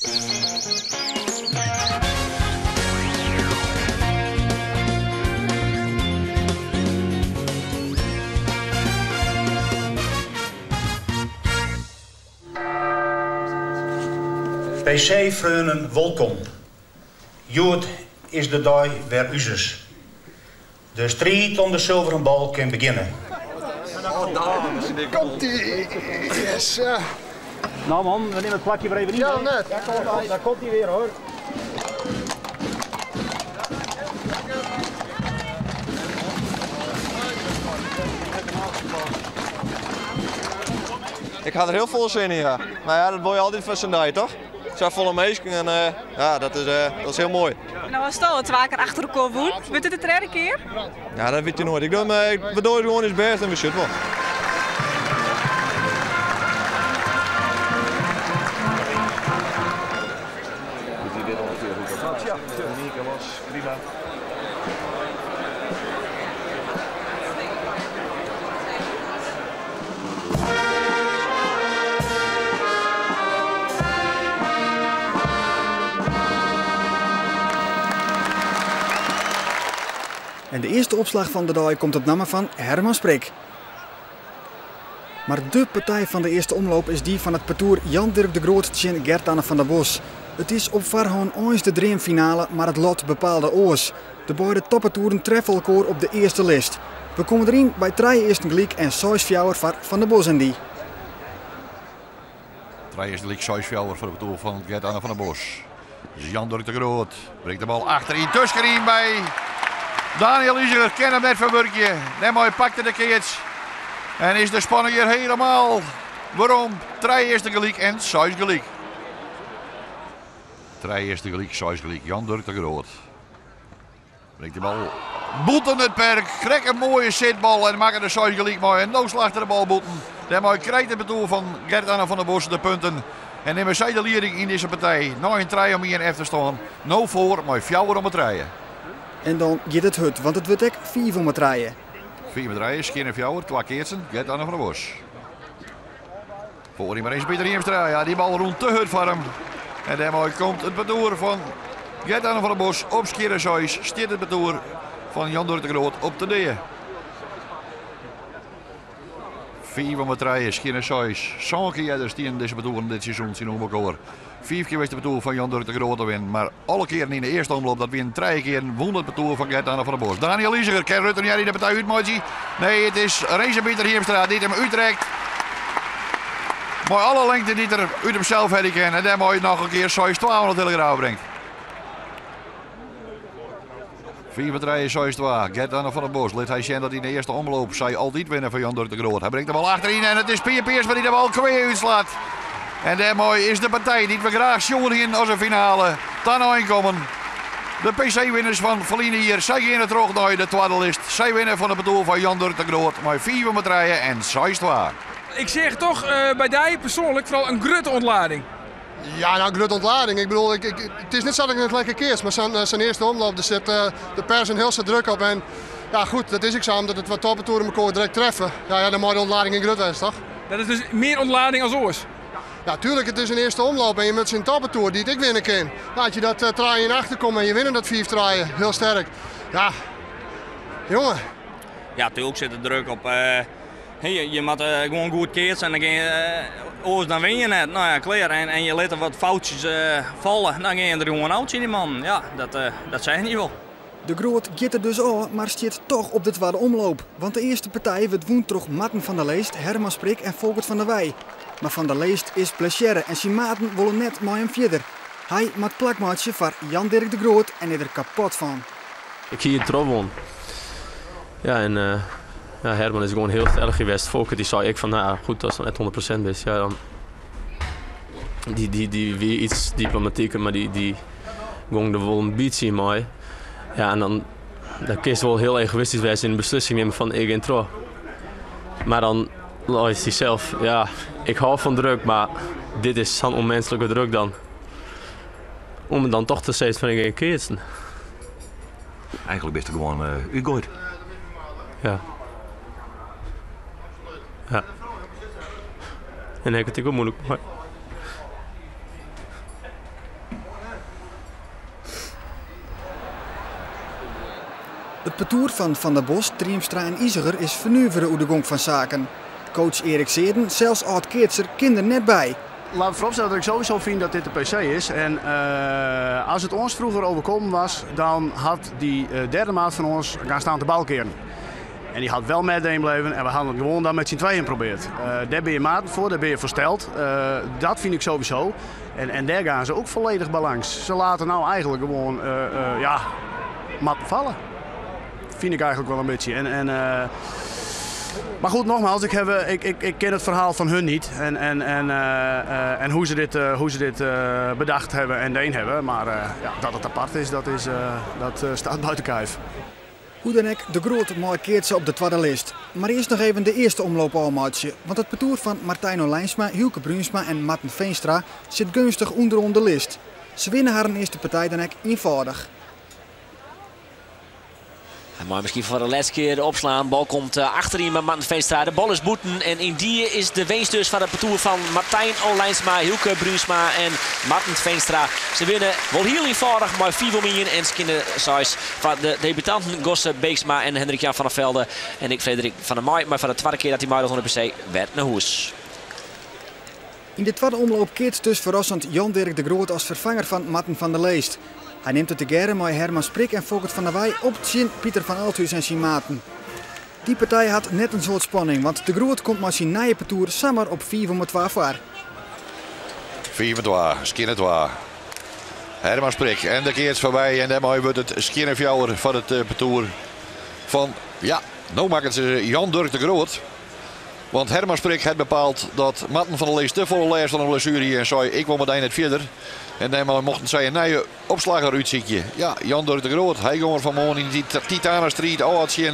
PC-freonen wolkom. Hjoed is de dei wer uzes. De striid om de sulveren bal kin begjinne. Komt-ie! Yes! Nou man, we nimme it plakje wer even yn. Ja, net. Daar komt hij weer hoor. Ik ha der hiel folle sin yn, ja. Mar ja, dat wol je altyd foar sa'n dei, toch? Sa folle minsken en uh, ja, dat is, uh, dat is hiel moai. No hast al twa kear achter elkoar wûn. Wurdt dit de tredde kear? Ja, dat wit je noait. Ik doe, we dogge gewoan ús bêst en we sjogge wol. Die dit ongeveer hoe dat gaat. Ja, Nieke was prima. En de earste opslach fan de dei komt op namme fan Herman Sprik. Mar de partij fan de earste omloop is dy fan it partoer Jan Dirk de Groot tsjin Gert-Anne van der Bos. It is op foarhân eins de dreamfinale, mar it lot bepaalde oars. De beide toppartoeren treffe elkoar op de earste list. We komme deryn by trije earsten gelyk en seis fjouwer foar Van der Bos en dy. Trije earsten gelyk, seis fjouwer foar it partoer fan Gert-Anne van der Bos. Dus Jan Durk de Groot bringt de bal achteryn tuskenyn by Daniël Iseger. Kin him net ferwurkje. Dêrmei pakt er de keats. En is de spanning hjir helemaal werom. Trije earsten gelyk en seis gelyk. Trije earsten gelyk, seis gelyk. Jan Durk de Groot. Bringt de bal bûten it perk. Krekt in moaie sitbal en makke de seis gelyk mei. En no slacht er de bal bûten. Dêrmei krijt it partoer fan Gert-Anne van der Bos de punten. En nimme sy de lieding yn dizze partij. Nei in trije om ien efterstân. No foar mei fjouwer om 'e trije. En dan giet it hurd, want it wurdt ek fiif om 'e trije. Fiif om 'e trije, skjinne fjouwer, twa keatsen, Gert-Anne van der Bos. Foaryn mar is Pieter Hiemstra. Ja, dy bal rûn te hurd foar him. En dêrmei komt it partoer fan Gert-Anne van der Bos op skjinne seis. Stiet it partoer fan Jan Durk de Groot op de dea. Fiif om 'e trije, skjinne seis. Sân kear earder stienen dizze partoeren dit seizoen tsjinoer elkoar. Fiif kear wist it partoer fan Jan Durk de Groot te winnen, mar alle kearen yn de earste omloop, dat wienen trije kearen, wûn it partoer fan Gert-Anne van der Bos. Daniël Iseger, kin Rutten hjir yn de partij útmeitsje? Nee, it is Renze Pieter Hiemstra dy't him útrekt. Mei alle lengte dy't er út himsels helje kin en dêrmei noch in kear 6-2 oan de telegraaf bringt. 5 3 6 2. Gert-Anne van der Bos lit hy sjen dat yn de earste omloop sy altyd winne fan Jan Durk de Groot. Hy bringt de bal achteryn en it is Pier Piersma dy't de bal kwea útslacht. En dêrmei is de partij dy't we graach sjoen hienen as in finale ta in ein kommen. De PC-winners fan ferline jier, sy geane troch nei de twadde list. Sy winne fan it partoer fan Jan Durk de Groot mei 5 om 3 en 6-2. Ik seach toch by dy persoanlik foaral in grutte ûntlading. Ja, nou, grutte ûntlading. Ik bedoel, ik, ik, it is net sa dat ik net lekker keats, mar sa'n sa'n earste omloop, der sit de pers in hiel soad druk op. En ja, goed, dat is ek sa, omdat it wat toppartoeren mekoar direkt treffe. Ja, ja, dan mei de ûntlading ek grut wêze, toch? Dat is dus mear ûntlading as oars? Ja, tuerlik, it is in earste omloop en je moatte tsjin in toppartoer dy't ek winne kin. Nou, as je dat trije yn achter komme en je winne dat 5-3, hiel sterk. Ja, jonge. Ja, tuerlik sit der druk op. Je moatte gewoan goed keatse en dan gean je, oars dan win je net. Nou ja, klear. En je litte wat foutsjes falle, dan gean je der gewoan ôf tsjin dy mannen. Ja, dat seine je wol. De Groot giet der dus ôf, mar stiet toch op de twadde omloop. Want de earste partij wurdt wûn troch Marten van der Leest, Herman Sprik en Folkert van der Weij. Mar Van der Leest is blessearre en syn maten wolle net mei him fierder. Hy moat plak meitsje foar Jan Dirk de Groot en is der kapot fan. Ik hie it trochwûn. Ja, en ja, Herman is gewoan hiel sterk west. Folkert dy sei ek fan, nou ja, goed, ast net 100% bist, ja, dan dy, dy, dy wie iets diplomatiker, mar dy, dy gong der wol in bytsje yn mei. Ja, en dan, dan kinst wol hiel egoïstysk wêze yn de beslissing nimme fan ik gean troch. Mar dan leist dysels, ja, ik hâld fan druk, mar dit is sa'n ûnminsklike druk dan. Om dan toch te sizzen fan ik gean keatsen. Eigentlik bist der gewoan útgoaid. Ja. Ja. En ik it ek wol muoilik mei. It partoer fan Van der Bos, Triemstra en Iseger is fernuvere oer de gong fan saken. Coach Erik Seerden, sels âld-keatser, kin der net by. Laat vooropstellen dat ik sowieso vind dat dit de PC is. En als het ons vroeger overkomen was, dan had die derde maat van ons gaan staan te balkeren. En die had wel met een blijven en we hadden het gewoon dan met z'n tweeën geprobeerd. Daar ben je maat voor, daar ben je versteld. Dat vind ik sowieso. En daar gaan ze ook volledig balans. Ze laten nou eigenlijk gewoon ja, mat vallen. Vind ik eigenlijk wel een beetje. Maar goed, nogmaals, ik ken het verhaal van hun niet. En hoe ze dit bedacht hebben en deen hebben. Maar ja, dat het apart is, dat staat buiten kijf. Hoe dan ook, de Groot mooi keert ze op de tweede list. Maar eerst nog even de eerste omloop almaatje. Want het partour van Martijn Olijnsma, Hielke Bruinsma en Marten Veenstra zit gunstig onderaan de list. Ze winnen haar eerste partij dan ook eenvoudig. Maar misschien voor de laatste keer opslaan. Bal komt achterin bij Marten Veenstra. De bal is boeten. En in die is de winst dus van het partour van Martijn Olijnsma, Hielke Bruinsma en Marten Veenstra. Ze winnen wel heel eenvoudig, maar 4-1 en ze kunnen size van de debutanten Gosse Beeksma en Hendrik Jan van der Velde. En ik Frederik van der Maai. Maar van de tweede keer dat hij meedoet onder de PC werd naar huis. In de tweede omloop keert dus verrassend Jan-Dirk de Groot als vervanger van Marten van der Leest. Hij neemt het te geren met Herman Sprik en Volkert van der Weij op Tjin Pieter van Althuis en zijn maten. Die partij had net een soort spanning, want de Groot komt met zijn nieuwe partour samen op 4-2 voor. 4-2, skinne 2. Herman Sprik en de keert voorbij en daarmee wordt het skinne fjouwer van het partour van, ja, nou maakt het Jan-Dirk de Groot. Want Herman Sprik had bepaald dat Marten van der Leest te volle last van een blessure en zei ik wil meteen het verder. En daarmee mochten zij een nieuwe opslagger uitzieken. Ja, Jan-Dirk de Groot, hij ging er vanmorgen in die Titanenstrijd in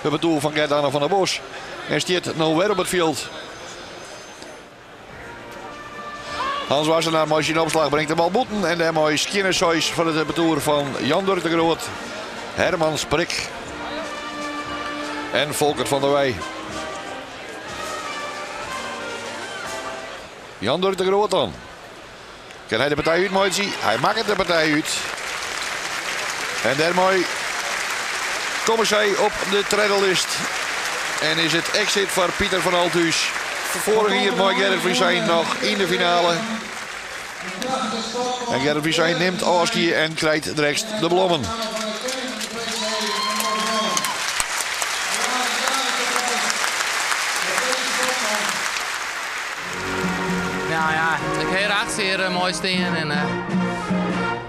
het bedoel van Gert-Anne van der Bos. En stiert nou weer op het veld. Hans Wassenaar, mooi zijn opslag, brengt de bal boeten. En daarmee skinne van het betoer van Jan-Dirk de Groot, Herman Sprik en Volkert van der Weij. Jan-Dirk de Groot dan. Kan hij de partij uit, Moitzi? Hij maakt de partij uit. En daarmee komen zij op de tredelist. En is het exit voor Pieter van Althuis. Vorig jaar mooi Gerrit Vriesijn nog in de finale. En Gerrit Vriesijn neemt afscheid en krijgt direct de blommen. Nou ja, ik heb hier zeer mooi staan en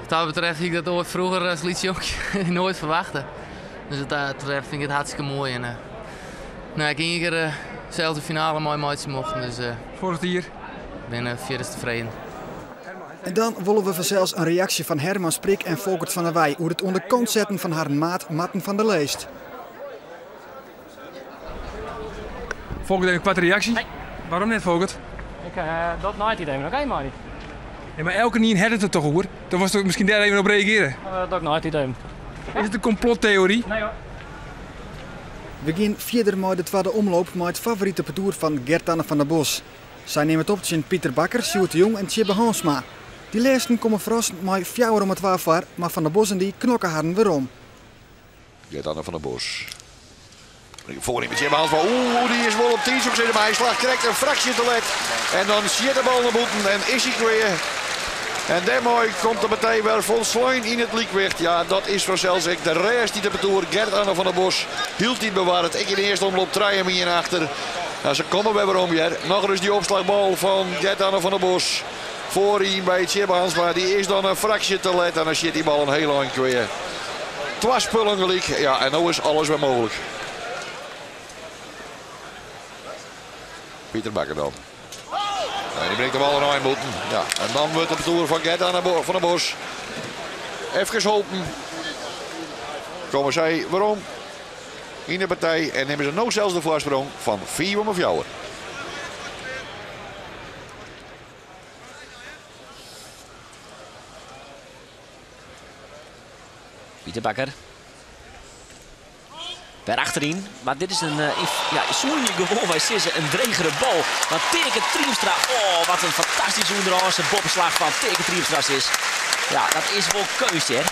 wat dat betreft ik dat ooit vroeger als liedjongje nooit verwachten. Dus wat dat betreft vind ik het hartstikke mooi. En, nou, ik één keer zelf de finale mooi mooitje mochten. Dus, vorig jaar? Ik ben verder tevreden. En dan willen we vanzelfs een reactie van Herman Sprik en Volkert van der Weij over het onderkant zetten van haar maat Marten van der Leest. Volkert, even een kwart reactie. Nee. Waarom net, Volkert? Ik, dat nooit idee, maar oké, maar. Ja, maar elke niet had het er toch hoor. Dan was toch misschien daar even op reageren. Dat nooit idee. Is het een complottheorie? Nee hoor. We gaan verder met de tweede omloop met het favoriete partour van Gert-Anne van der Bos. Zij nemen het op tussen Pieter Bakker, Sjoerd de Jong en Tjibbe Hansma. Die laatsten komen verrassend met 4 om het 12 voor, maar Van der Bos en die knokken haar weer om. Gert-Anne van der Bos. Voorin met Tjibbe Hansma. Oeh, die is wel op 10 op maar hij slaagt correct een fractie te let. En dan zit de bal naar boeten en is hij weer. En daarmee komt de partij weer volslein in het liekwicht. Ja, dat is vanzelfs ik. De rest die de partour, Gert-Anne van der Bos, hield die bewaard. Ik in de eerste omloop draai hem hier achter. Nou, ze komen weer om hier. Nog eens die opslagbal van Gert-Anne van der Bos. Voorin bij Tjibbe Hansma. Die is dan een fractie te let. En dan zit die bal een heel lang weer. Twa spullen gelijk. Ja, en nu is alles weer mogelijk. Pieter Bakker dan. En die brengt de bal in moeten. Ja, en dan wordt de partour van Gert-Anne van der Bos. Even hopen. Komen zij waarom in de partij en nemen ze nog zelfs de voorsprong van 4-4. Pieter Bakker. Weer achterin, maar dit is een ja, zo'n gewoon bij Sisse, een dregere bal. Maar Teke Triemstra, oh wat een fantastische onderhandse boppenslag van Teke Triemstra is. Ja, dat is wel keus, hè.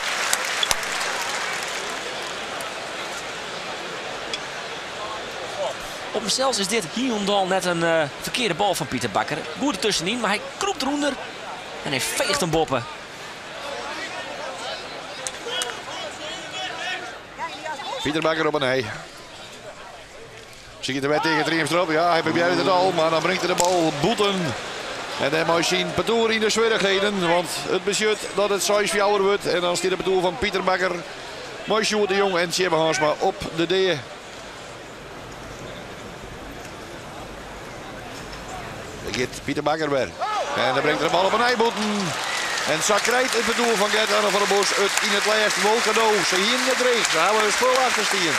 Op himsels is dit hielendal net in ferkearde bal fan Pieter Bakker. Goed dertuskenyn, mar hy krûpt derûnder en hy feecht him boppe. Pieter Bakker op 'e nij. Siket de wet tegen Triemstra op. Ja, hy probearret it al, mar dan bringt er de bal bûten. En dêrmei syn partoer yn de swierrichheden, want it betsjut dat it 6-4 wurdt. En dan stiet it partoer fan Pieter Bakker mei Sjoerd de Jong en Tjibbe Hansma op de dea. Dêr giet Pieter Bakker wer. En dan bringt er de bal op 'e nij bûten. En sa krijt it partoer fan Gert Anne van der Bos it yn it lêst wol kado. Se hienen it dreech, se hawwe in spul achter stien.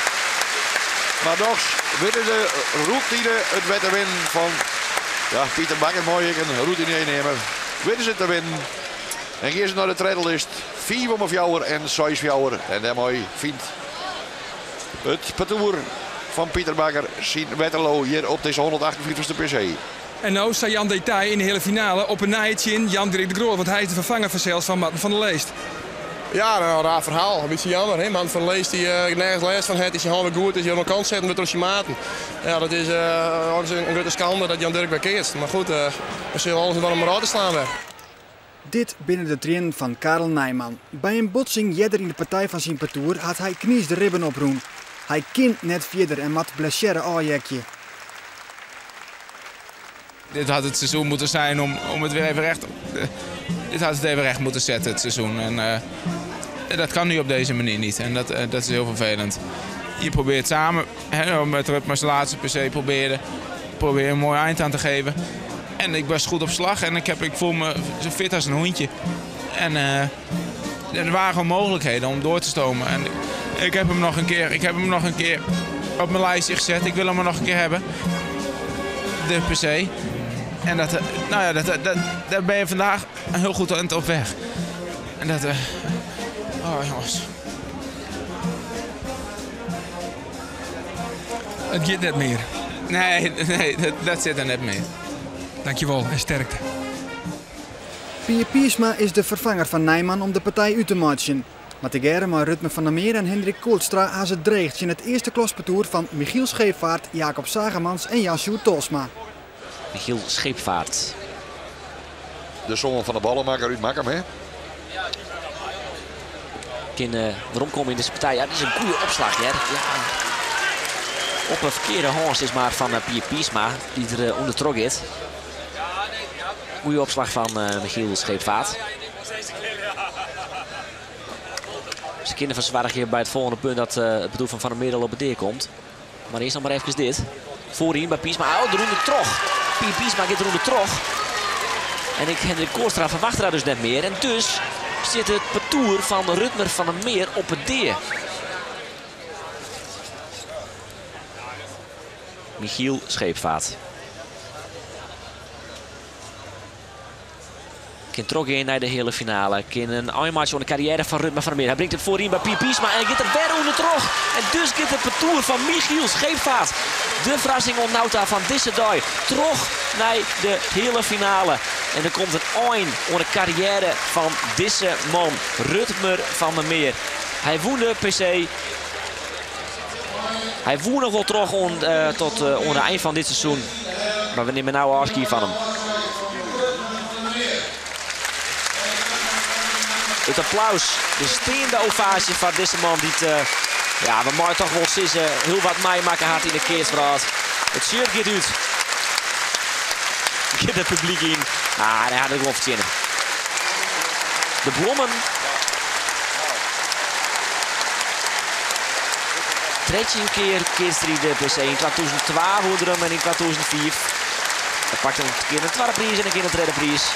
Mar dochs witte de rûtine it wer te winnen fan ja, Pieter Bakker mei ik in rûtine neame. Witte se te winnen. En gean se nei de tredde list. 5 om 4 en 6-4. En dêrmei fynt it partoer fan Pieter Bakker syn Waterloo hjir op dizze 158ste PC. En no sta Jan Detail yn de heale finale op 'e nij tsjin Jan Dirk de Groot, want hy is de ferfanger fansels fan Marten van der Leest. Ja, in raar ferhaal. In bytsje jammer. Hè? Marten van der Leest dy't uh, nergens lêst fan hat, dy't syn hân wer goed is, dy oan kant setten wurdt troch syn maten. Ja, dat is uh, in grutte skande dat Jan Dirk wer keatst. Mar goed, uh, we sille alles dwaan om him ôf te slaan wer. Dit binne de triennen fan Karel Nijman. By in botsing earder yn de partij fan syn partoer hat hy kniesde ribben oprûn. Hy kin net fierder en moat blessearre ôfheakje. Dit had het seizoen moeten zijn om, om het weer even recht. Dit had het even recht moeten zetten, het seizoen. En uh, dat kan nu op deze manier niet. En dat, uh, dat is heel vervelend. Je probeert samen, hè, met Rutmers laatste PC probeerde, probeer een mooi eind aan te geven. En ik was goed op slag en ik, heb, ik voel me zo fit als een hondje. En uh, er waren gewoon mogelijkheden om door te stomen. En ik heb hem nog een keer, ik heb hem nog een keer op mijn lijstje gezet. Ik wil hem er nog een keer hebben. De PC. En dat, nou ja, dat, dat, daar ben je vandaag heel goed aan op weg. En dat, oh jongens. It giet net mear. Nee, nee dat, dat sit der net mear. Dankjewol en sterkte. Pier Piersma is de ferfanger fan Nijman om de partij út te meitsjen. Mar tegearre mei Rutmer van der Meer en Hendrik Kootstra ha se dreech tsjin it earste klaspartoer fan Michiel Scheepvaart, Jacob Zagemans en Jan Sjoerd Tolsma. Michiel Scheepvaart. De soan fan de ballemakker út Makkum, hè? Kin uh, weromkomme yn dizze partij. Ja, dit is in goede opslach, hear. Ja. Op in ferkearde hân is mar fan Pier Piersma, dy't der uh, ûndertroch giet. Goede opslach fan uh, Michiel Scheepvaart. Se kinne derfoar soargje by it folgjende punt dat uh, it partoer fan Van der Meer al op 'e dea komt. Mar earst noch mar efkes dit. Foaryn by Piersma. Oh, derûnder troch. Pier Piersma giet derûnder troch. En ek Hendrik Kootstra ferwachte dat dus net mear. En dus sit it partoer fan Rutmer van der Meer op 'e dea. Michiel Scheepvaart. Kin trochgean nei de heale finale. Kin in ein meitsje oan de karriêre fan Rutmer van der Meer. Hy bringt it foaryn by Pier Piersma en giet der wer ûndertroch. En dus giet it partoer fan Michiel Scheepvaart. De ferrassing oant no ta fan dizze dei. Troch nei de heale finale. En der komt in ein oan de karriêre fan dizze man, Rutmer van der Meer. Hy wûn de PC. Hy woe noch wol troch oan, uh, tot uh, oan de ein fan dit seizoen. Mar we nimme no ôfskie fan him. It applaus, de steande ovaasje foar dizze man dy't, uh, ja, we meie toch wol sizze, hiel wat meimakke hat yn de keatswrâld. It shirt giet út. Giet it publyk yn. Ah, hy hat it gewoan fertsjinne. De blommen 13 kear keatst er yn de PC. Yn 2002 wûn er him en yn 2005. Hy pakt in kear in twadde priis en in kear in tredde priis.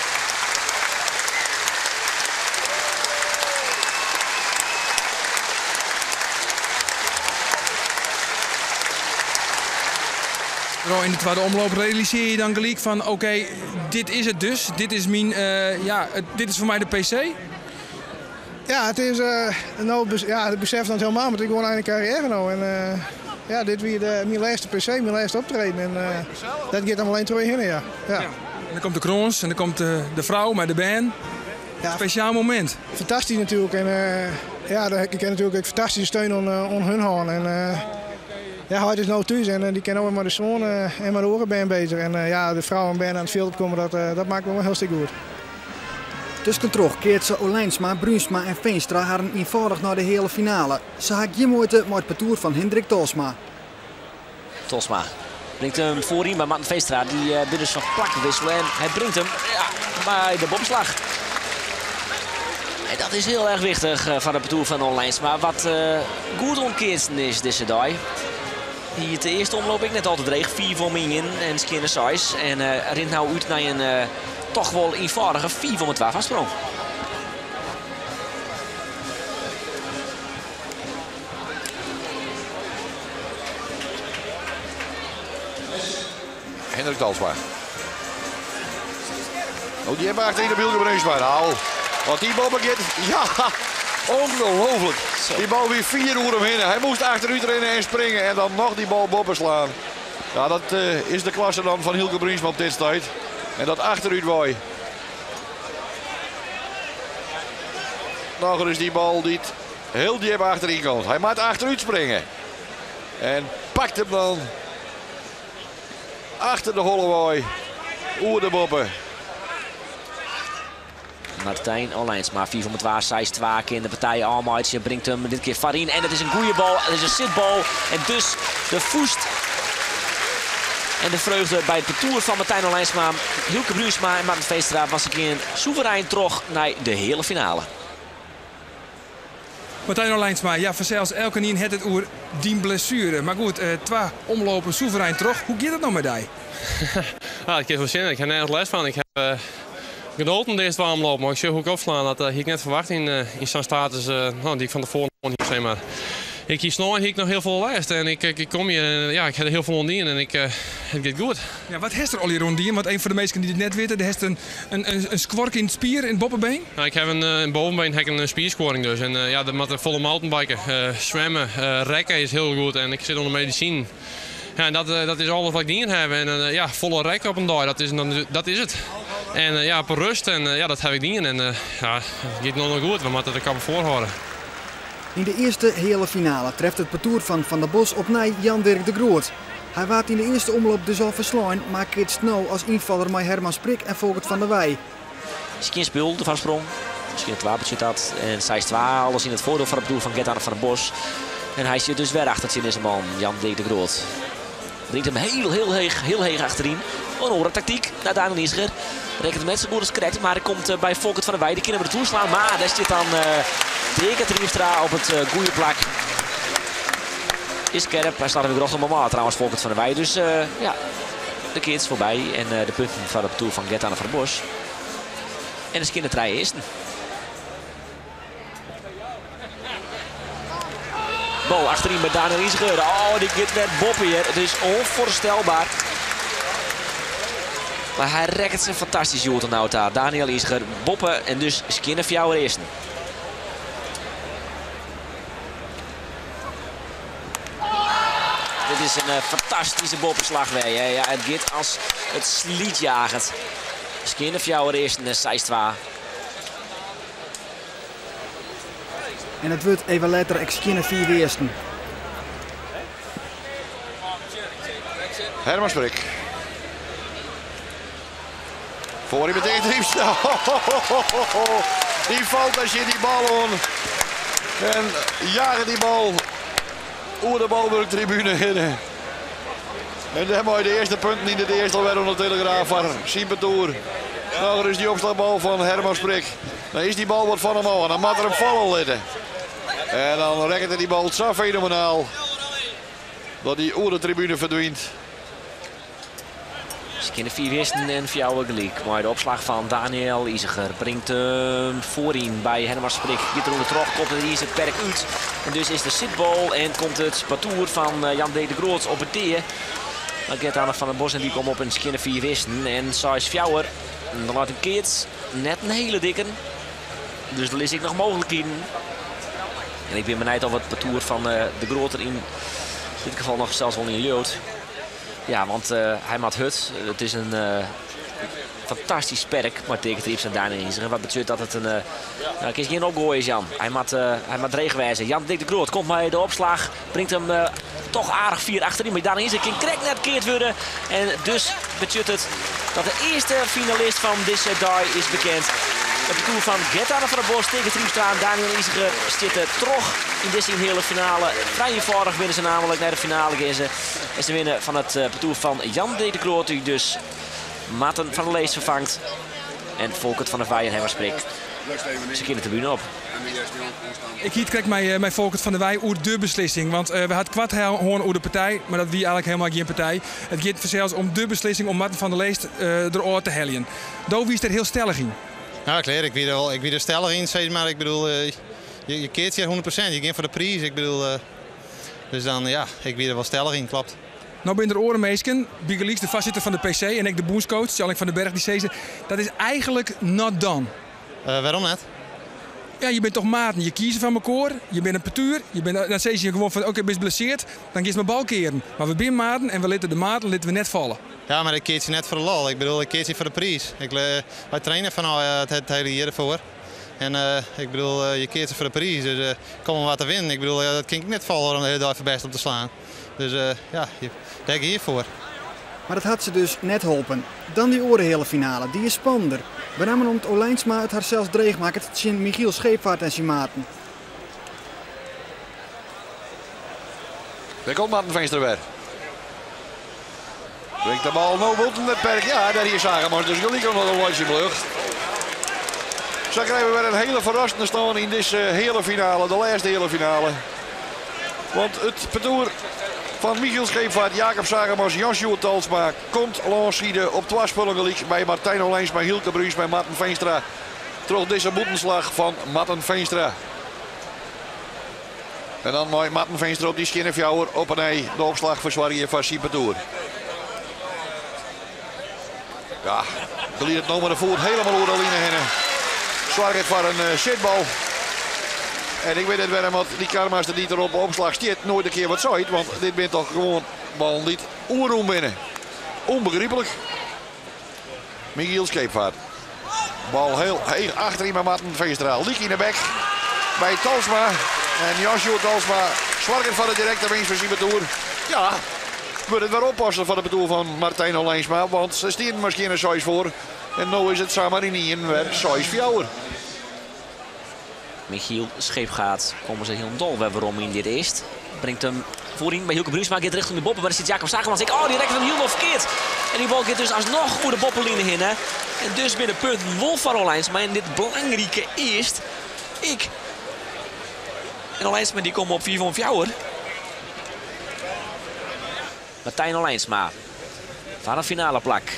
Yn de twadde omloop realisearje je dan gelyk fan oké, dit is it dus. Dit is myn, uh, ja, dit is foar my de PC. Ja, it is uh, no, ja, it besef dan helemaal, want ik gewoan ein karriêre no. En uh, ja, dit wie de, myn lêste PC, myn lêste optreden. En uh, dat giet dan alleen troch je hinne, ja. ja. ja. En dan komt de krâns en dan komt de, de frou mei de bern. Ja. Spesjaal momint. Fantastysk natuerlik. En ja, ik ha natuerlik ek fantastyske steun oan, oan hun hân. En, Ja, heit is no thús en dy kin no wer mei de soan en mei de oare bern bezich. En ja, de frou en bern oan it fjild opkomme, dat makket wol in hiel stik goed. Tuskentroch keatse Olijnsma, Bruinsma en Veenstra harren ienfâldich nei de heale finale. Se ha gjin muoite mei it partoer fan Hindrik Tolsma. Tolsma bringt him foaryn by Marten Veenstra. Dy binne dus fan plak wissele en hy bringt him ja, by de boppeslach. En dat is hiel erch wichtich foar it partoer fan Olijnsma. Wat goed oan keatsen is dizze dei. Hie it de earste omloop ek net al te dreech. 5 om 1 en skjinne 6. En rint no út nei in toch wol ienfâldige 5 om 2 foarsprong. Hendrik Talsma. Oh, die hebben achterin de Bilge Bruinsma. Nou, wat die bal begint. Ja, ongelooflijk. Die bal weer 4 uur omheen. Hij moest achteruit rennen en springen en dan nog die bal boppen slaan. Ja, dat is de klasse dan van Hylke Bruinsma op dit tijd. En dat achteruit waai. Nog eens die bal die heel diep achterin komt. Hij moet achteruit springen. En pakt hem dan achter de holle Oer de boppen. Martijn Olijnsma, 4 om 2, 6 2 in de partij Almaitje bringt hem dit keer Farin. En het is een goede bal, het is een zitbal. En dus de voest en de vreugde bij het partour van Martijn Olijnsma, Hylke Bruinsma en Marten Veenstra was een keer soeverein terug naar de hele finale. Martijn Olijnsma, ja, vanzelfs elke nien het het oer die blessure. Maar goed, twee omlopen soeverein terug. Hoe gaat het nou met die? Ah, ik heb wel zin in. Ik heb nergens les van. Ik heb genoten deze twee omlopen, maar ik zie hoe ik opslaan. Dat had ik net verwacht in zo'n status nou, die ik van tevoren nog niet zeg maar. Ik hier snel heb ik nog heel veel les en ik kom hier en ja, ik heb er heel veel rondien en het gaat goed. Ja, wat heeft er al hier rondien? Want een van de meesten die het net weten, die heeft een squork in het spier, in het boppenbeen. Nou, ik heb een bovenbeen, heb ik een spierscoring dus. En ja, dat moet een volle mountainbiken. Zwemmen, rekken is heel goed en ik zit onder medicijn. Ja, en dat is alles wat ik dien heb. En ja, volle rekken op een dag, dat is het. En ja, op rust en ja, dat heb ik dien. En ja, het gaat nog goed, we moeten de kappen voorhouden. In de eerste hele finale treft het partour van Van der Bos opnieuw Jan-Dirk de Groot. Hij waart in de eerste omloop dus al verslaan, maar kitst nou als invaller met Herman Sprik en Volkert van der Weij. Misschien spul de vansprong, misschien het wapentje dat. En zij is 2, alles in het voordeel van het partour van Gert-Anne van der Bos. En hij zit dus weer achter zijn man, Jan-Dirk de Groot. Brengt hem heel, heel heeg, heel heeg achterin. Een andere tactiek naar Daniel Isger. Rekent met zijn boer correct, maar hij komt bij Volkert van der Weij. De kinderen moeten toeslaan, maar daar zit dan Dirk Triemstra op het goede plak. Is Kerp, hij staat er weer op maar trouwens Volkert van der Weij. Dus ja, de kids voorbij en de punten van de toer van Gert-Anne van der Bos. En de kindertrui is. Bal achterin bij Daniel Isger. Oh, die kid werd boppen hier. Het is onvoorstelbaar. Maar hij rekt zijn fantastisch Joeltenhout daar. Daniel Isger, boppen en dus Skinner voor eerste. Dit is een fantastische boppenslag weer. Hè. Ja, het gaat als het slietjagend. Skinner voor eerste en 6-2. En het wordt even later ik Skinner 4 eersten. Herman Sprik. Voor hij meteen Triemstra. Die valt als je die bal om. En jagen die bal over de balwerktribune heen. En daar hebben we de eerste punten in de eerste alweer onder de Telegraaf van Siepentoer. Nog eens die opslagbal van Herman Sprik. Dan is die bal wat van hem af en dan moet er hem vallen liggen. En dan rekt hij die bal zo fenomenaal dat die over de tribune verdwijnt. Ze kunnen 4 wisten en 4 gelijk. Maar de opslag van Daniel Iseger brengt hem voorin bij Herman Sprik. Giet er onder terug, komt het hier het perk uit. En dus is de zitbal en komt het partour van Jan D. de Groot op het D. Dan gaat Anne van der Bos en die komt op een skinne 4 wisten. En Sais Fjouwer, dan laat een keert net een hele dikke. Dus er is ik nog mogelijkheden. En ik ben benieuwd of het partour van de Groot er in dit geval nog zelfs wel in Jood. Ja, want hij maakt hut. Het is een fantastisch perk, maar tegen Trips en Daniel Iseger. Wat betekent dat het een... nou, het is geen opgooi is, Jan. Hij maakt regenwijzer. Jan Dick de Groot komt bij de opslag. Brengt hem toch aardich fier achteryn. Mar Daniël Iseger kin krekt net keard wurde. En dus betsjut it dat de earste finalist fan dizze dei is bekend. It partoer fan Gert-Anne van der Bos, Teake Triemstra en Daniël Iseger stiet troch yn dizze heale finale. Frij ienfâldich binne se namelijk nei de finale gean se. En se winne fan it partoer fan Jan Dirk de Groot, dy't dus Marten van der Leest ferfangt. En Folkert van der Weij en Herman Sprik. Se kinne de tribune op. Ik hie it krekt mei Folkert van der Weij oer de beslissing. Want we ha it koart hân oer de partij, mar dat wie eigenlik hielendal gjin partij. It giet fansels om de beslissing om Marten van der Leest derôf te heljen. Do wiest der hiel stellich yn. Ja, klear. Ik wie der wol, ik wie der stellich yn, sis mar. Ik bedoel, je keatst hjir 100%. Je gean foar de priis. Ik bedoel, dus dan, ja, ik wie der wol stellich yn, klopt. No binne der oare minsken, bygelyks de foarsitter fan de PC en ek de bûnscoach, Tjalling van den Berg, dy sizze dat is eigenlik not done. Wêrom net? Ja, je binne toch maten, je kieze fan mekoar, je binne in partuer, je binne, dan sizze je gewoan fan oké, bist blesseard, dan giest mar balkearen. Mar we binne maten en we litte de maten litte we net falle. Ja, mar ik keats hjir net foar de lol. Ik bedoel, ik keats hjir foar de priis. Ik, wy traine fan it hiele jier derfoar. En ik bedoel, je keatse foar de priis, dus kom mar wat te winnen. Ik bedoel, dat kin ik net folhâlde om de hiele dei foar bêst op te slaan. Dus ja, dêr gean je foar. Mar dat hat se dus net holpen. Dan dy oare heale finale, dy is spannender. Benammen om't Olijnsma it harsels dreech makket tsjin Michiel Scheepvaart en syn maten. Dêr komt Marten Feenstra wer. Bringt de bal no bûten it perk. Ja, dêr hie Zagerman dus gelyk oan de lotsje blucht. Sa krije we wer in hiele ferrassende stân yn dizze heale finale, de lêste heale finale. Want it partoer fan Michiel Scheepvaart, Jacob Zagermans, Jan Sjoerd Talsma komt lânsside op twa spullen gelyk by Martijn Olijnsma, Hylke Bruinsma en Marten Feenstra. Troch dizze bûtenslach fan Marten Feenstra. En dan mei Marten Feenstra op dy skjinne fjouwer op 'e nij de opslach fersoargje foar syn partoer. Ja, glidet no mei de foet helemaal oer de line hinne. Soarget foar in eh, sitbal. En ik wit net wêrom want dy karmaster dy't der op de opslach stiet noait in kear wat seit. Want dit binne toch gewoan ballen dy't oerrûn binne. Ûnbegryplik. Michiel Scheepvaart. Bal heel heech achteryn by Marten Feenstra. Lyk yn de bek by Talsma. En Jan Sjoerd Talsma soarget foar de direkte winst foar syn partoer. Ja, wurdt it wer oppassen foar it partoer fan Martijn Olijnsma. Want se stienen mar skjinne 6 foar. En no is it samar ynienen wer 6-4. Michiel Scheepvaart komme se hielendal wer werom yn dit earst. Bringt him foaryn by Hylke Bruinsma. Giet rjochting de boppe, mar der sit Jacob Zagermans ek. Oh, dy rekket him hielendal ferkeard. En dy bal giet dus asnoch oer de boppeline hinne. En dus binne de punten wol foar Olijnsma yn dit belangrike earst. Ik. En Olijnsma dy komme op 5 om 4. Martijn Olijnsma foar in finaleplak.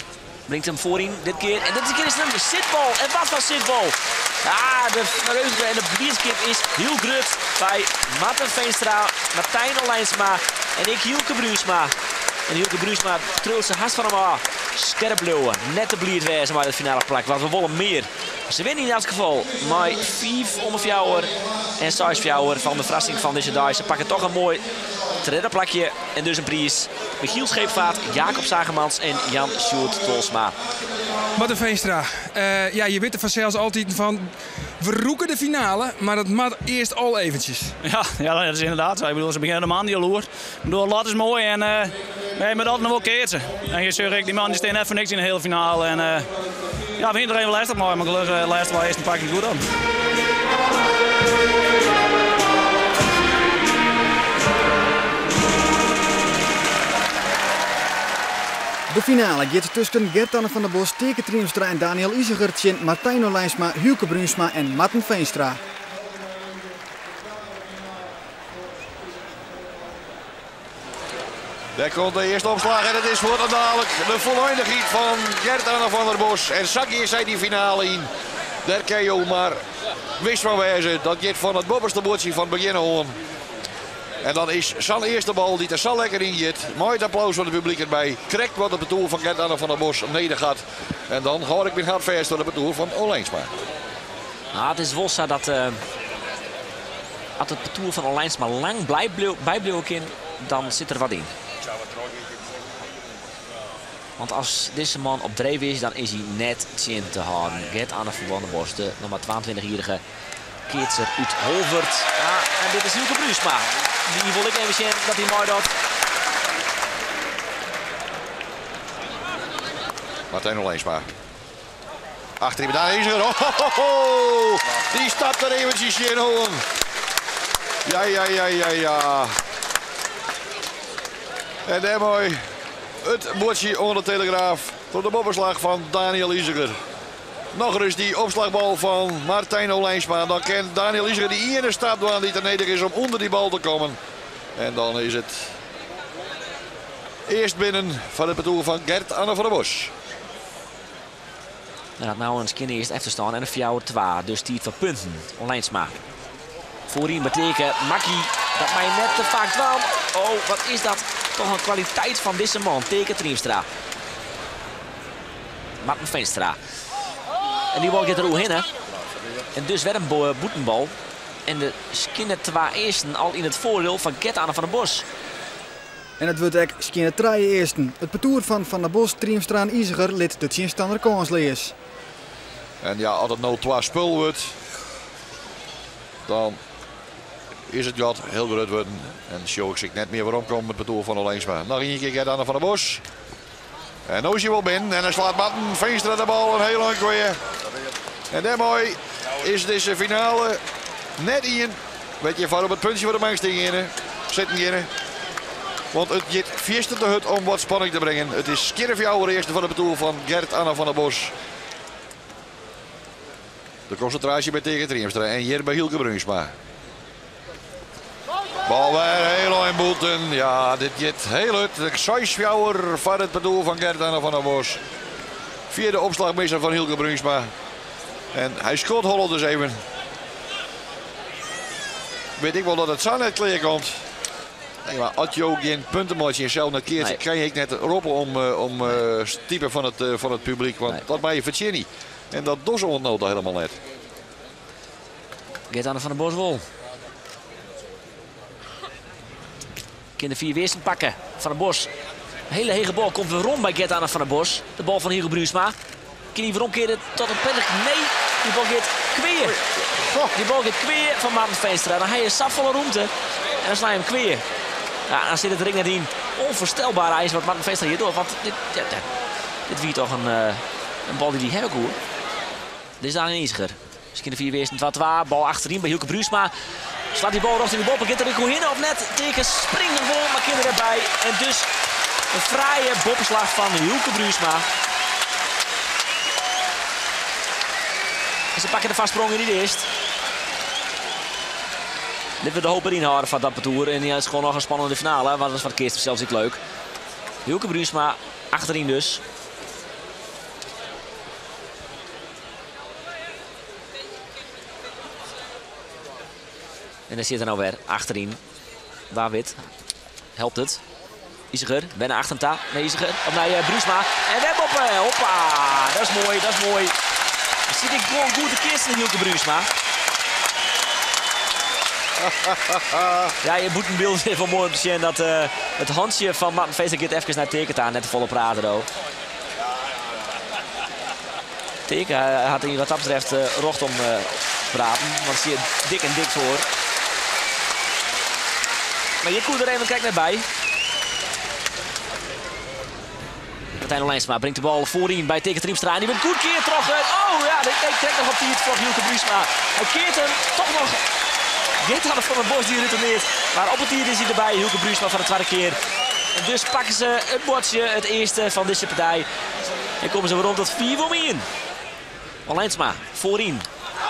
Bringt him foaryn dit kear. En dit kear is it in sitbal. En wat foar sitbal! Ja, de vreugde en de bliidskip is hiel grut by Marten Feenstra, Martijn Olijnsma en ek Hylke Bruinsma. En Hylke Bruinsma triuwt se hast fan him ôf. Skerp bliuwe, net te bliid wêze mei it finaleplak, want we wolle mear. Se winne yn elts gefal mei 5 om 4 en 6-4 fan de ferrassing fan dizze dei. Se pakke toch in moai tredde plakje en dus in priis. Michiel Scheepvaart, Jacob Zagermans en Jan Sjoerd Tolsma. Marten Feenstra, eh, ja, je witte fansels altyd fan we rûke de finale, mar dat moat earst al eventsjes. Ja, ja, dat is ynderdaad sa. Ik bedoel, se begjinne de moandei al oer. Ik bedoel, lot is moai en uh, je moat altyd noch wol keatse. En je sjogge ek, dy mannen dy stean net foar niks yn de heale finale. En, uh, ja, we hiene der even lêstich mei, mar gelokkich lêste twa earsten pakke it goed op. De finale giet tusken Gert-Anne van der Bos, Teake Triemstra en Daniël Iseger tsjin Martijn Olijnsma, Hylke Bruinsma en Marten Feenstra. Dêr komt de earste opslach en it is fuortendalik de foleindichheid fan Gert-Anne van der Bos. En sa gean sy dy finale yn. Dêr kinne jo mar wis fan wêze. Dat giet fan it boppeste buordsje fan it begjin oan. En dan is sa'n earste bal dy't der sa lekker yn giet, mei it applaus fan it publyk derby, krekt wat it partoer fan Gert-Anne van der Bos nedich hat. En dan hâld ik myn hart fêst foar it partoer fan Olijnsma. Nou, it is wol sa dat uh, as it partoer fan Olijnsma lang bybliuwe kin, dan sit der wat yn. Want as dizze man op dreef is, dan is hy net tsjin te hâlden. Gert-Anne van der Bos, de noch mar 22-jierrige keatser út Holwert. Ah, en dit is Hylke Bruinsma. Die wil ik even zien dat hij mooi doet. Martijn Olijnsma. Achterin daar is er. Oh, ho, ho. Die stapt er eventjes in. Hoor. Ja, ja, ja, ja, ja. En daar mooi. Het bordje onder de telegraaf. Tot de bobberslag van Daniel Iseger. Nog eens die opslagbal van Martijn Olijnsma. Dan kent Daniel Iseger die ene stap doen die te neder is om onder die bal te komen. En dan is het eerst binnen van het parcours van Gert Anne van der Bos. Nou, nou een skin eerst even staan en een fjouwer 2. Dus die van punten. Olijnsma. Voorin betekent Makkie dat mij net te vaak kwam. Oh, wat is dat toch een kwaliteit van deze man. Teken Triemstra. Marten Veenstra. En die bal gaat er hoe heen, hè? En dus werd een boetenbal. En de skinne twee eersten al in het voordeel van Gert Anne van der Bos. En het wordt ook skinne drie eersten. Het parcours van Van der Bos, Triemstra en Iseger lid de tegenstander kanslees. En ja, als het nou 2 spul wordt, dan is het gat heel groot worden. En zo ik net meer waarom komt het parcours van Olijnsma. Nog een keer Gert Anne van der Bos. En nu is hij wel binnen. En dan slaat Marten Veenstra de bal een heel lang weer. En daarmee is deze finale net in. Weet je, voor op het puntje voor de bank in. Zitten in. Want het gaat vierste de hut om wat spanning te brengen. Het is Skirfjouwer eerste van het parcours van Gert Anne van der Bos. De concentratie bij tegen Triemstra en hier bij Hielke Bruinsma. Bal weer heel in boeten. Ja, dit gaat heel hard. De Zeisjouwer van het parcours van Gert Anne van der Bos. Vierde opslagmeester van Hielke Bruinsma. En hij schot Holland dus even. Weet ik wel dat het zo net kleer komt. Nee, maar als je ook geen punten maakt en zelf net keert, nee. Krijg ik net roepen om type van het publiek. Want nee. Dat mij je niet. En dat doet ze ontnood helemaal net. Gert Anne van der Bos wol. Kan de vier weerstand pakken. Van der Bos. Een hele hege bal komt weer rond bij Gert Anne van der Bos. De bal van Hugo Bruinsma. Kan hij weer omkeren tot een prettig. Nee, die bal gaat kweer. Die bal gaat kweer van Marten Veenstra. Dan hij is sap volle ruimte. En dan sla je hem kweer. Ja, dan zit het ring net in. Onvoorstelbaar ijs wat Marten Veenstra hier door. Want dit, ja, dit wie toch een bal die die hebben hoor. Dit is aan een Iseger. Misschien de vier weerstand 2-2. Bal achterin bij Hielke Bruinsma. Slaat die bal richting de bal. Begint er in of net. Tegen springen vol, maar kinderen erbij. En dus een fraaie boppenslag van Hielke Bruinsma. En ze pakken de vastsprong in die eerst. Dit we de hoop erin houden van dat parcours. En ja, het is gewoon nog een spannende finale. Want dat is van het eerste zelfs niet leuk. Hielke Bruinsma achterin dus. En daar zit er nou weer achterin. Waar wit. Helpt het. Iseger. Bijna achter hem ta. Nee, Iseger. Op naar Bruinsma. En web op. Hoppa. Dat is mooi. Dat is mooi. Dan zit ik gewoon goed de kist in Hielke Bruinsma. Ja, je moet een beeld even mooi om te zien dat het handje van Marten Veenstra gaat even naar Teken aan. Net de volle praten. Hoor. Teken had hij wat dat betreft rocht om praten. Want zie je dik en dik voor. Maar je koert er even kijk naar bij. Martijn Olijnsma brengt de bal voorin bij Teken Triemstra. En die wordt goed keer terug. Oh ja, de trekt nog op die het voor Hielke Bruinsma. Hij keert hem toch nog. Gert Anne van der Bos die retourneert. Maar op het tier is hij erbij. Hielke Bruinsma van de tweede keer. En dus pakken ze het bordje, het eerste van deze partij. En komen ze weer rond tot 4 om 1. Olijnsma voorin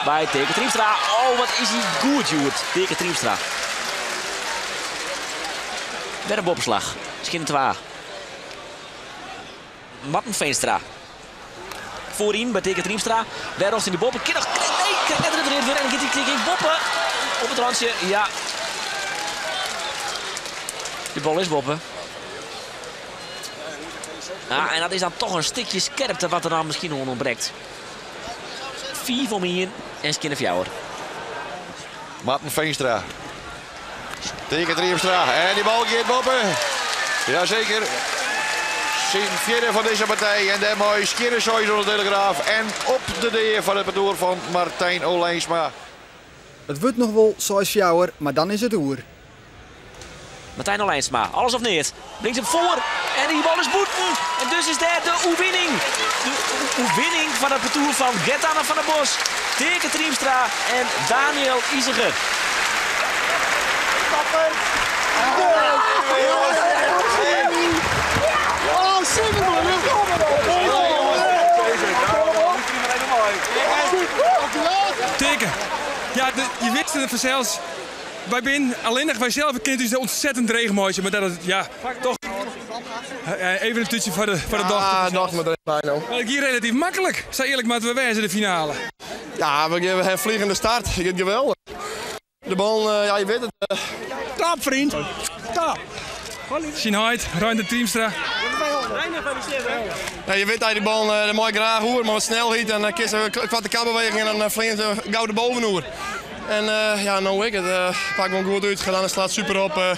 bij Teken Triemstra. Oh, wat is hij goed, Joert. Teken Triemstra. Weer een boppenslag. Misschien een 2. Marten Veenstra. Voorin bij Teken Triemstra. Daar rost in de boppen. Kind nog, nee, krijgt net erin weer. En dan gaat hij boppen. Op het randje, ja. De bal is boppen. Ah, en dat is dan toch een stukje scherpte wat er dan misschien nog ontbreekt. 4 om 1 en Skinnerfjouwer. Marten Veenstra. Tegen Triemstra. En die bal gaat boppen. Jazeker. Zijn vierde van deze partij. En daarmee Skinnersooi onder de Telegraaf. En op de deer van het parcours van Martijn Olijnsma. Het wordt nog wel 6 jouwer, maar dan is het oer. Martijn Olijnsma, alles of neat, bringt him foar en dy bal is bûten. En dus is dêr de oerwinning. De oerwinning fan it partoer fan Gert-Anne van der Bos, Teake Triemstra en Daniël Iseger. Teake, ja, je wisten it fansels. Wy binne allinnich wy sels kinne it ús ontzettend dreech meitsje, mar dat is ja, toch even in tútsje foar de, foar de dochter. Ja, dochter moat der even by no. Mar it gie relatyf maklik, sa earlik moatte we wêze, de finale. Ja, we gean in vliegende start. Het giet geweldich. De bal, ja, je weet het. Top, vriend. Top. Syn heit, Reinder Triemstra. Ja, je weet dat die bal uh, mooi graag hoor, maar wat snelheid en dan kies een kwarte kapbeweging en dan vliegen ze gauw de boven oer. En uh, ja, nou ik het. Uh, pak gewoon goed uit, gedaan en slaat super op. Uh,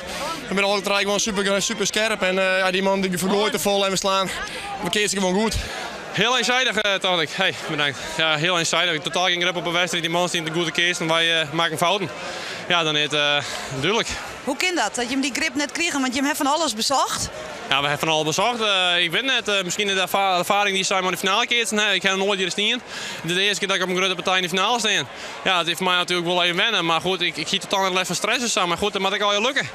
we zijn alle drie gewoon super, super scherp. En ja, die man die vergooit te vol en we slaan. We keren gewoon goed. Heel eenzijdig, uh, ik. Hey, bedankt. Ja, heel eenzijdig. Totaal geen grip op een wedstrijd. Die man die de goede keer en wij uh, maken fouten. Ja, dan is het uh, duidelijk. Hoe kan dat, dat je hem die grip net kreeg? Want je hebt van alles bezocht. Ja, we hebben van alles bezocht. Ik weet net, misschien de ervaring die zij maar in de finale keert. Nee, ik heb nog nooit hier staan. Dit is de eerste keer dat ik op een grote partij in de finale sta. Ja, het heeft voor mij natuurlijk wel even wennen. Maar goed, ik giet totaal niet les van stress en zo. Maar goed, dat moet ik al je lukken.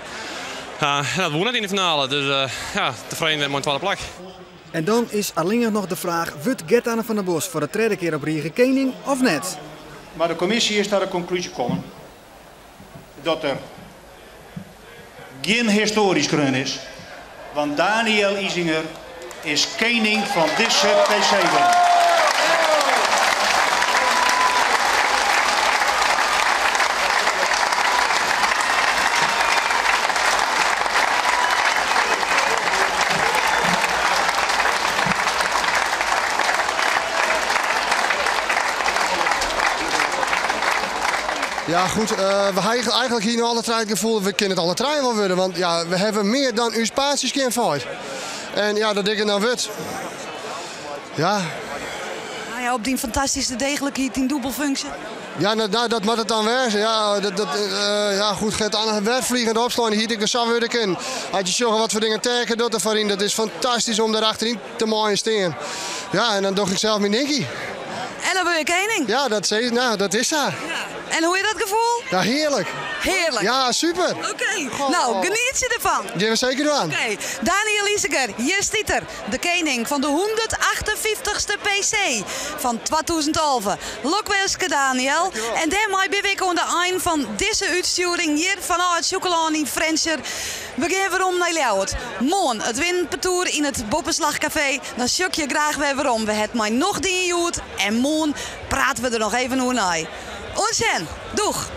Ja, dat won het in de finale. Dus ja, tevreden met mijn tweede plak. En dan is alleen nog de vraag, wordt Gert-Anne van der Bos voor de tweede keer op rige koning of net? Maar de commissie is daar de conclusie gekomen dat er geen historisch kroon is. Want Daniël Isinger is koning van deze PC. Ja goed, we hebben eigenlijk hier nu alle trein het gevoel, we kunnen het alle trein wel worden. Want ja, we hebben meer dan uw spaties geen fout. En ja, dat ik het nou wordt. Ja. Nou ja, op die fantastische degelijkheid in dubbelfunctie. Ja, nou, dat moet het dan wezen. Ja, ja goed, Gert Anne werd vliegend opslaan. Hier ik de zo weer in. Had je zorgen wat voor dingen teken dat er in. Dat is fantastisch om daar achterin te mooien staan. Ja, en dan doe ik zelf mijn dinkie. En dan ben je koning. Ja, dat, nou, dat is haar. Ja. En hoe is dat gevoel? Ja, heerlijk. Heerlijk? Ja, super. Oké, okay. Nou, geniet je ervan. Die we zeker doen. Oké, okay. Daniël Iseger, hier staat er. De koning van de 158ste PC van 2011. Lokwenske Daniel. En daarmee ben ik aan de eind van deze uitsturing hier vanuit Sjûkelân in Frjentsjer. We gaan weer om naar Ljouwert. Morgen het winpartour in het Boppeslagcafé. Dan zoek je graag weer weer om. We hebben mij nog die joet. En morgen praten we er nog even over na. Oant sjen, doeg!